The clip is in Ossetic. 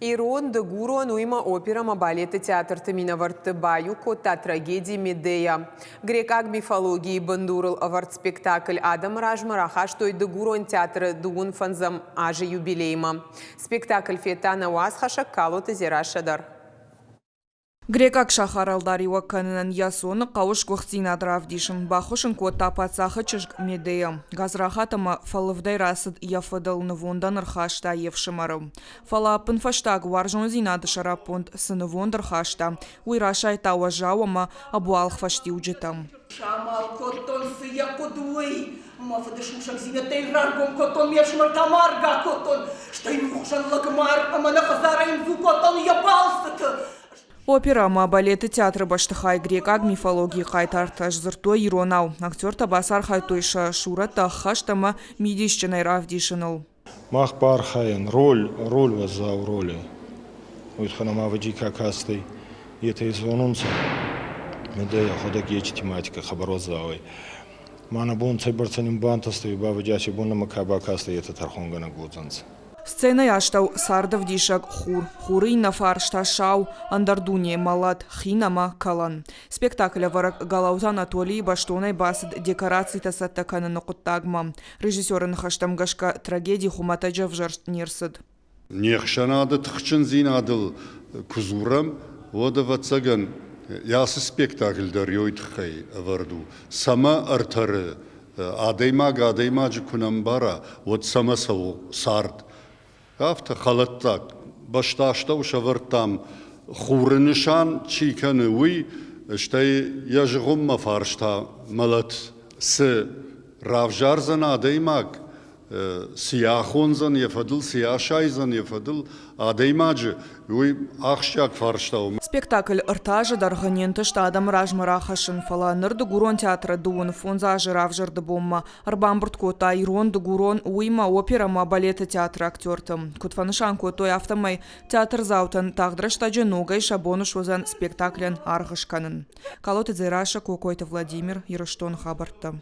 Ирон, дыгурон, уыимӕ оперӕ ӕмӕ балеты театрты минӕвӕртты баиу кодта трагеди «Медея». Грекъаг мифологийы бындурыл ӕвӕрд спектакль адӕмы размӕ рахастой дыгурон театры дыууын фӕндзӕм азы юбилеймӕ. Спектакль федта нӕ уацхӕссӕг Калоты Дзерассӕ дӕр. Грекъаг сахарӕлдариуӕг кӕнынӕн Ясоны хъӕуы сгуыхтдзинад равдисын, баххуыс ын кодта паддзахы чызг Медея. Гадзрахат ӕмӕ фӕлывдӕй рацыд йӕ фыдыл, нывондӕн ӕрхаста йе фсымӕры. Фӕлӕ ӕппынфӕстаг уарзондзинады сӕраппонд цы нывонд ӕрхаста, уый расайдта уӕззау ӕмӕ ӕбуалгъ фӕстиуджытӕм. Самал кодтон, цы йӕ хъуыд, уый. Мӕ фыды сусӕгдзинӕдтӕй раргом кодтон, ме фсымӕртӕ маргӕ кодтон, стӕй рухсӕн лӕгмар ӕмӕ нӕ хӕдзарӕй ӕмдзу кодтон йӕ балцыты. Оперӕ ӕмӕ балеты театры бӕстыхай грекъаг мифологийы хъайтартӕ сдзырдтой иронау. Актертӕ бацархайдтой сӕ сурӕттӕ ӕххӕст ӕмӕ мидисджынӕй равдисыныл. Мах баархайӕн роль, роль уӕззау роли. Уой туххӕн ӕма ӕвӕдзи ка кастӕй, етӕ зонунцӕ, Медӕ ӕхуӕдӕг ечи тематикӕ хъӕбӕр уӕззау ӕй. Ма нӕ бон цӕйбӕрцӕ нин бантӕстӕй, ӕвӕдзи аци бон нӕмӕ ка бакастӕй, етӕ тӕрхонгӕнӕг уодзӕнцӕ. Сценӕйы астӕу цардӕвдисӕг хур, хуры иннӕ фарс та сау, ӕндӕр дуне, мӕлӕт, хин ӕмӕ кӕлӕн. Спектаклӕвӕрӕг Галауты Анатолийы бӕстонӕй бацыд декорацитӕ цӕттӕ кӕныны хъуыддагмӕ. Режиссеры ныхӕстӕм гӕсгӕ, трагеди хуымӕтӕджы ӕвзӕрст не рцыд. Не хсӕнады тыхджындзинадыл куы дзурӕм, уӕд, ӕвӕццӕгӕн, ацы спектакль дӕр ёй тыххӕй ӕвӕрд у. Цӕмӕ ӕртӕры адӕймаг адӕймаджы куы нӕ мбара, уӕд цӕмӕ цӕуы цард? Афтӕ хӕлӕттаг бӕстастӕу сӕвӕрдтам хуры нысан чи кӕны, уый, стӕй йӕ зыгъуыммӕ фарс та мӕлӕт цы равзардзӕн адӕймаг, цы йӕ ахондзӕн йӕ фӕдыл, цы йӕ асайдзӕн йӕ фӕдыл адӕймаджы, уый ахсджиаг фарста у. Спектакль ӕртӕ азы дӕргъы не нтыст адӕмы размӕ рахӕссын, фӕлӕ ныр Дыгурон театры дыууын фондз азы равзӕрды бонмӕ ӕрбамбырд кодта ирон, дыгурон, уыимӕ оперӕ ӕмӕ балеты театры актерты. Куыд фӕнысан кодтой, афтӕмӕй театрдзаутӕн тагъд рӕстӕджы ногӕй сӕ бон суыдзӕн спектаклӕн аргъ скӕнын. Калоты Дзерассӕ, Кокойты Владимир, Ирыстоны хабӕрттӕ.